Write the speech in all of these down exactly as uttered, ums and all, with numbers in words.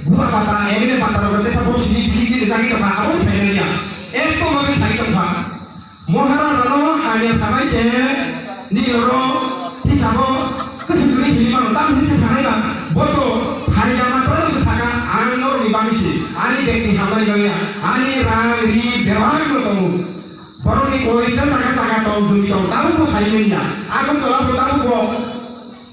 Bura pata, M L A pata rok tesa bo sini bisi bisi jagi tongkha, abo sai manya. Esto babe sai tongkha. Mohara rano hamya sanai se ni oro hisabo kwswk kwrwi hini mano, tam hini se sanai ba. Bo to phaida matro se saka, ang norok ni bagwi se, ani bek ni hamnai bagwi, ani rang ri bebak no tongo. Borok ni koi ta jaga jaga tong, jumi tong, tabuk bo sai manya. Agartala bo tabuk bo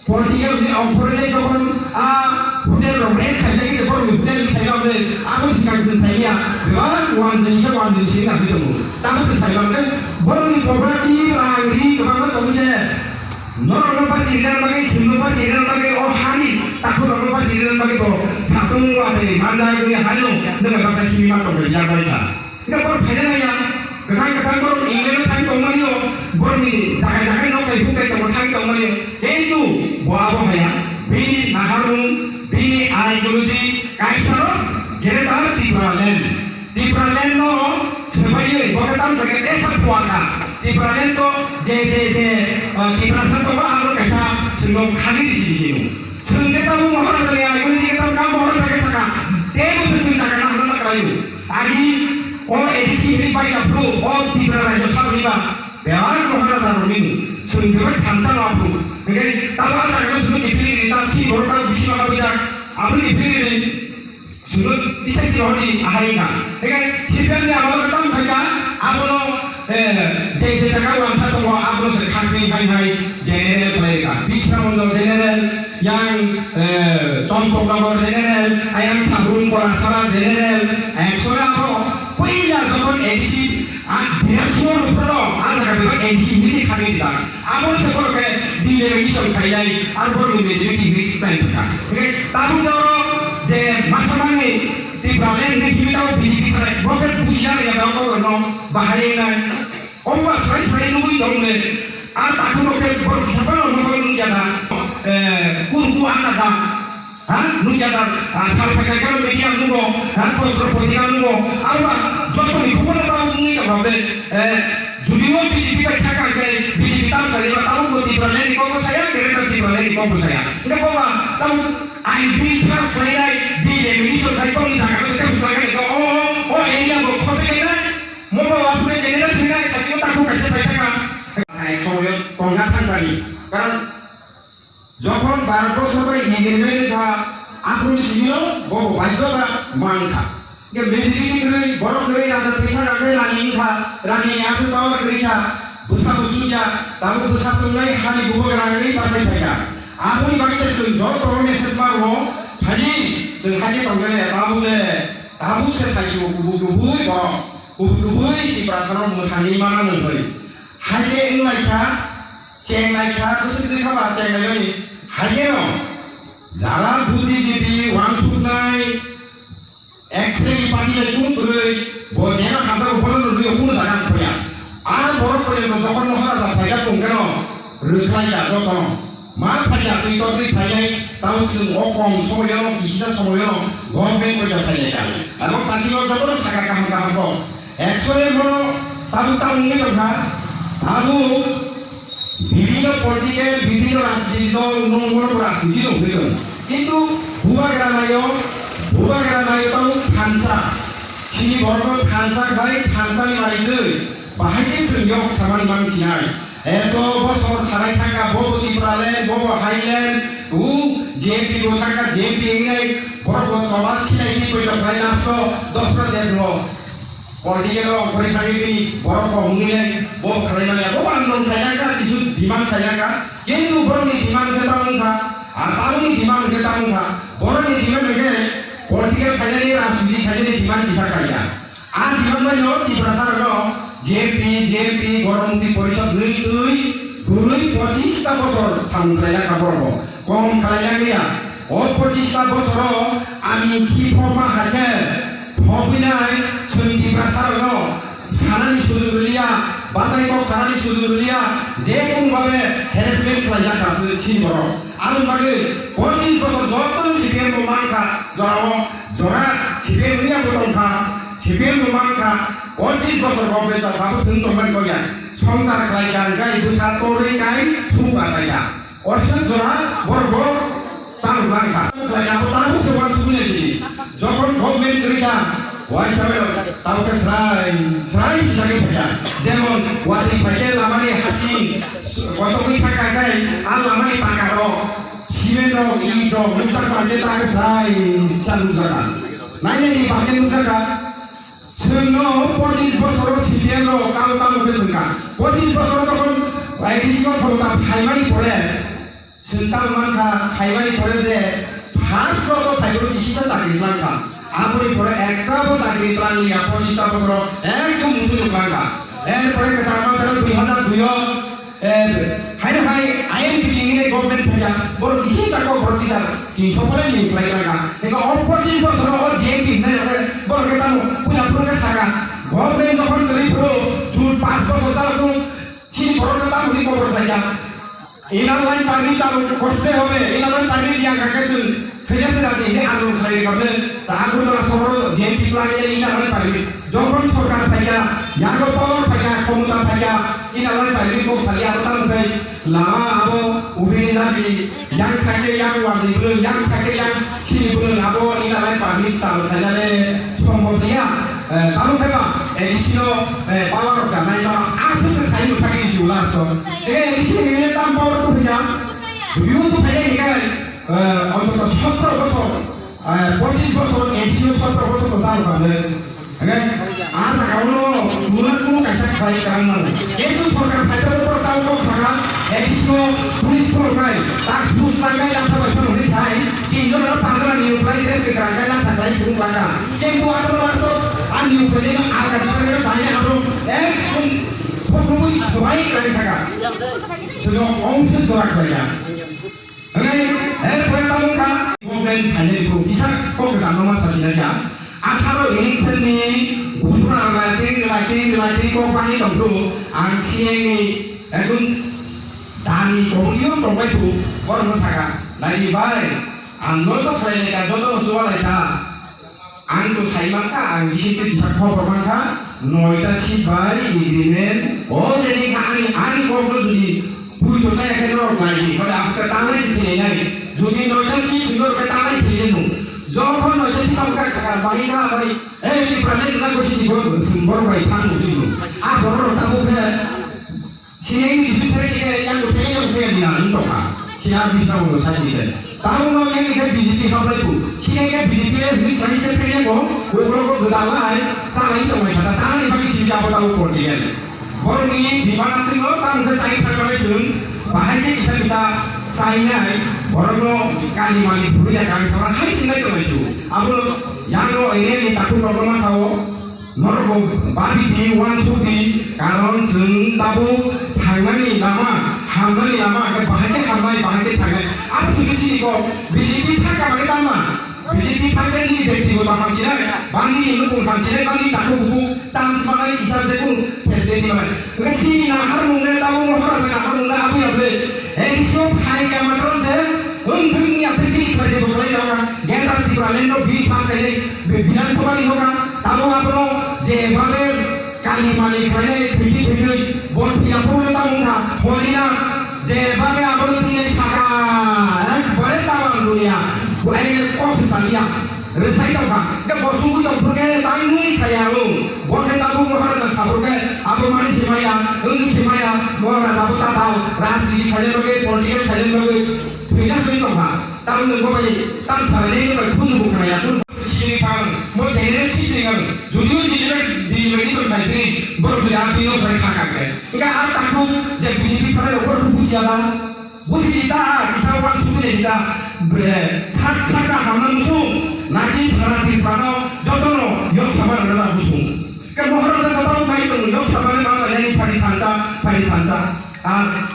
Political ni ongkhorwi jokhon, ah, hotel rok rent khaijak se borok ni hotel ni saimanwi abo swkang chwng phaimya, bebak one din khe one din sini nangwi tongo. Tamo se saimanwi borok ni property rang ri kwbangma tongo se. Norok no basi rina bagwi, sini no basi rina bagwi, o hani takhuk rok no basi rina bagwi bo satung wa de mandai gwi haino nwnga baksa simi ma tong ya bai kha. Hingke borok phaina naiya, kwchang kwchang borok England o thang tongmani o, borokni jaga jaga nok bai huk bai tongo thang tongmani o. Kintu bo abo haya, bini naharmung, bini ideology kaisa no Greater Tipraland. Tipraland no swbaiwi bo khe tamni bagwi tesa phuarkha. Tipraland to je, je, je, ah, Tiprasa tongo abo kaisa chwngno khani risi risi no. Chwng khe tamo Maharaja ni ideology khe tamo Maharaja khe saka. Tebo se chwng jaga nahna na kwlaio. Agi o A D C hinwi paikha phuru, o Tripura rajyo saboni ba bebak rohorna jar rwmwi chwng bebak thansa no aphuru. Hingke tamo a jaga no chwngno kiphilwi ri, tamo si borok tamo bisi ma kabui jak, aboni kiphilwi ri. Chwngno tisa si rohordi ahai wngkha. Hingke C P M ni amolo tamo phaikha, abono, eh, je je jaga wansa tongo, abono se khakni hai hai general khlai rwkha. Bisramondol general, Yang, eh, Chompoknagar General, ayang Sabun Kolasara General, actually abo puila jokhon A D C, ah, Birat Singh Rupro, ah, jaga bebak A D C hinwi se khagwi rijak. Abo se borok khe delegation khainai, ar borokni majority hinwi tei phaikha. Hingke tabuk joro je masa mani Tipraland hinwi tabuk B J P khanai, bo khe bujiya ringya tabuk borokno bahai wngnai. Omo ba sai sai nugui tong le, a takhuk rok khe borok saphano nukha nukya na, eh, kurku anna da, ha, nukya da, ah, sal phai phai khe media nugo, ha, potro potrika nugo, abo ba joto ni khobor ba nugui tong le, eh, judio B J P bai thaka khe B J P tam kali ba tamo ko Tipraland ni kok saya, Greater Tipraland ni kok saya. Nge ko ba tam I B pass khlai nai, di lamination khai tong ni jaga se kam khlai nai ko, o, o, o area bo khote nai. Mobo apre general sinai, kasi mo taku kasi sai taka. Hai soyo tongna thangkani. Karon jokhon Bharat borso bai agreement kha, aphuru simi o bobo baidyota mankha. Ke majority kwrwi, borok kwrwi raja thwikha kha, khe rani wngkha, rani ni aswk power kwrwi kha, bwsa bo sukya, tabuk bwsa chwngnai hani bubagra wngwi bachai phaikha. Aboni bagwi se chwng joto message ma rwo, phai chwng haikhe tongkhe tabuk le, tabuk se thaisio kubui kubui borok. Kubui kubui Tiprasarok mwthangwi mana nung hwnwi. Hai khe wng lai kha, cheng lai kha, bwswk twi kha ba cheng lai mani. Hai khe no jara buddhijibi wansuknai, X-ray ni party bai kunu kwrwi, bo jeno hamjago bono nw nw kunu jaga ang khoya. A borok porjonto jokhon Maharaja phaijak tong khe no rwkhlai ya jotono. Ma phaikha twi totwi phainai, tamo chwng o kom somoyono, kisa somoyono government poita phainai kha. Abo party o jotono saka kaham kaham kok. Actually bono tabuk tamo wngwi tongkha, tabuk bibhinno political, bibhinno rajniti dol, nung bono rajniti dol wngwi tongo. Kintu bubagra naio, bubagra naio tabuk thansa. Chini borokno thansa bai thansani manwi twi, bahai khe chwng yok samani mang sinai. Eto bosor sarai thangkha, bobo Tipraland, bobo Highland, u J M P bo thangkha, J M P wngnai, borok bo choba sinai twi poito khlai last o dos ta date rwo. Political o ongkhorwi thangwi twi borok bo wngnai, bo khlai manya, bo andolon khlai jakha, kisu demand khlai jakha, kintu borokni demand khe tamo wngkha, ar tamoni demand khe tamo wngkha, borokni demand hwnkhe political khainani, rajniti khainani demand kisa khlaiya. A demand bai no Tiprasa rok no J M P, J M P, Gonomutti Porishod nwi twi bwrwi pochista bosor samung khlai jakha borok bo. Kom khlai jak ya. O pochista bosoro ani khi phoma hai khe thopinai chwng Tiprasa rok no sanani sujug rwliya, bachai kok sanani sujug rwliya, je kunu babe harassment khlai jakha chini borok. Aboni bagwi pochis bosor jotono C P M bo mankha, jorao jora C P M wngya bo tongkha, C P M bo mankha, pochis bosor bo bechar babu thwng tongmani kok ya. Songsar khlai kha, hwnkhe bwsa torwi kai thuk achaikha. Orswk jora borok bo chal mankha. Khlai kha, abo tamo se wansukmani sini. Waisa bai rok, tamo khe srai, srai sijagwi phaiya. Jemon, watwi phaikhe lamani hasing, kochokwi thangkha khe, a lamani paka rok, cement rok, it rok, nukjak manje ta khe srai sisa nukjakha. Nainani bagwi nukjakha, chwngno pochis bosoro C P M rok tamo tamo khe thwngkha. Pochis bosoro jokhon A D C o khomota phaimani pore, Chwng tamo mankha, phaimani pore je first o to phaiboro kisisa chakri mankha. Aboni pore ekta bo chakri manliya, pochista bosoro ekdom muthungwi mankha. Er pore kwchangma tero dui hazar dui o, eh, haino hai I M P hinwi government phaiya, borok kisisa kok borok kisa tinso pore ni khlai mankha. Eko o pochis bosoro o G M P hinwi rok borok khe tamo puila phuru khe saka. Government jokhon kwrwi phuru chwng panch bosor chalo chini borok khe tamo ni kobor khlaiya. Inner line permit চালু করতে হবে, inner line permit দিয়া কাকে শুন, ঠিক আছে, রাজি, হে আন্দোলন খালি করবে, আন্দোলন সহ জেএমপি প্ল্যান নিয়ে inner line permit, যখন সরকার পাইয়া, ইয়াগো পাওয়ার পাইয়া, ক্ষমতা পাইয়া, inner line permit কো খালি আরো তার মধ্যে লামা আবো, উবিনি দাবি, ইয়াং থাকে ইয়াং ওয়ার্ডি বলে, ইয়াং থাকে ইয়াং সিনি বলে, আবো inner line permit চালু খাইলে সম্ভব নিয়া, তালু খাইবা, এডিশনাল পাওয়ার অফ দ্য নাইবা, আসে সাইন থাকে ইস্যু লাস্ট। এ এডিশনাল মিলে তাম পাওয়ার তো হইয়া, রিভিউ তো ফেলে নিকাই, অন্তত সতেরো বছর, পঁচিশ বছর, এডিশনাল সতেরো বছর তো তার পাবে। Oke, ah, saka uno, mula kuno kaisa khlai kwrang mano. Kintu sorkar phaitaro por tamo kok saka, A D C o police phone khai, task force langkai lapha bai phano hwnwi sai, tin jon aro panch jon ni uplai dire se kwrang khai lapha khlai phung laka. Kintu abo no wasto, ani uplai no alka jibani no sai abo, ekdom phoknwi sobai kwrang thaka. Sino ongse dora khlaiya. Hwnwi, erpore tamo kha, government phainai phuru kisa kok kwchangno ma sajinai ya. Atharo election ni ghosona rwlai twi, rwlai twi, rwlai twi kok bangwi tong phuru, ang C M ni ekdom dani committee o tongbai phuru, borokno saka, "Naidi bai, ang no to khlai lai kha, joto no chuba lai kha." Ang to sai mankha, ang bising twi kisa khobor mankha, noita seat bai agreement already kha, ani, ani kokno jodi puito saya khe norok nai di, hode ang khe tangnai se thwinai nai. Jodi noita seat si norok khe tangnai thwinai no. Jokhon noita seat ang kha saka, bahai kha, bahai, eh, ni pranai na ko si si bor, bor bai thang no di no. A borok rok tabuk khe, Sini ini justru ini yang udah yang udah yang bilang itu kah? Si habis tahu lo saya ini. Tahu lo yang ini B J P apa itu? Sini kan B J P ini saya saya pilih kok. Gue kalau gue betul lah, sana itu mereka, sana ini bagi sini apa tahu kok dia. Borok ni dimana sih lo, kan udah saya pakai lagi sih. Bahaya kita bisa saya ini, borok lo kali mali dulu ya kan, orang hari sini itu itu. Apa lo yang lo ini ini takut lo masa lo. Norok bo babi di, uansuk di, karon chwng tabuk thangnani lama, hamnani lama, hwnkhe bahai khe hamnai, bahai khe thangnai. Abo chwngno sini kok, B J P thangkha bagwi tangma. B J P thangkhe nini bektigoto hamsinai, bangni nukung hamsinai, bangni takhuk bukhuk, chance manai, kisa jekung facility manai. Hwnkhe chini naharmung le, tabuk mohor rajani naharmung le, abui abule. Ei, bisingo phai kama tron se, wng thung ni aphek bini khlai de bo khlai rok na. Greater Tipraland no bill pass khai de, bi-, Bidhan Sabha ni hoka. Tamo abono je bhabe kali mali khlai de, thwidi thwidi, bo thwiya phuru le tamo wngkha, thori na. Je bhabe abono tini saka, ekbare tabang dunia, bo aini kok se saliya. Rwchai tongkha, hwnkhe bo chumui tong phuru khe tangwi thaya ang. Bo khe tabuk Maharaja saphuru khe abo mani se maya, wngwi se maya, Maharaja bo ta tao, rajniti khaina bagwi, political khaina bagwi thwina swi tongkha. Tamo nwng bo bai tang sarai nai bai phunukgo khnaya, phun sini thang, mo general si sing ang, judio deliver, deliver ni song khai phini, borok dui ang tino khai kha kha khe. Hwnkhe a takhuk je B J P thanai rok borok khe bujiya ba? Buji di ta, kisa uansuk di ta, bre, sak sak ta hamna musung, naki sara Tripura no, joto no, yok sama rana musung. Ke Maharaja joto no nai tong, yok sama ni mama yani phari thansa, phari thansa. A,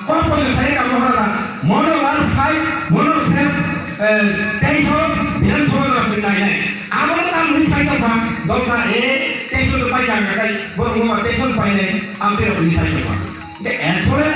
kok ko sai ka Maharaja, mono last fight, mono ses, eh, tension, biran thola na sin nai nai. Amo ta mui sai ka pa, dongsa e, tension to pai ka ngai, boro mo tension pai nai, am te ro mui sai ka pa. Ke, eh, sore,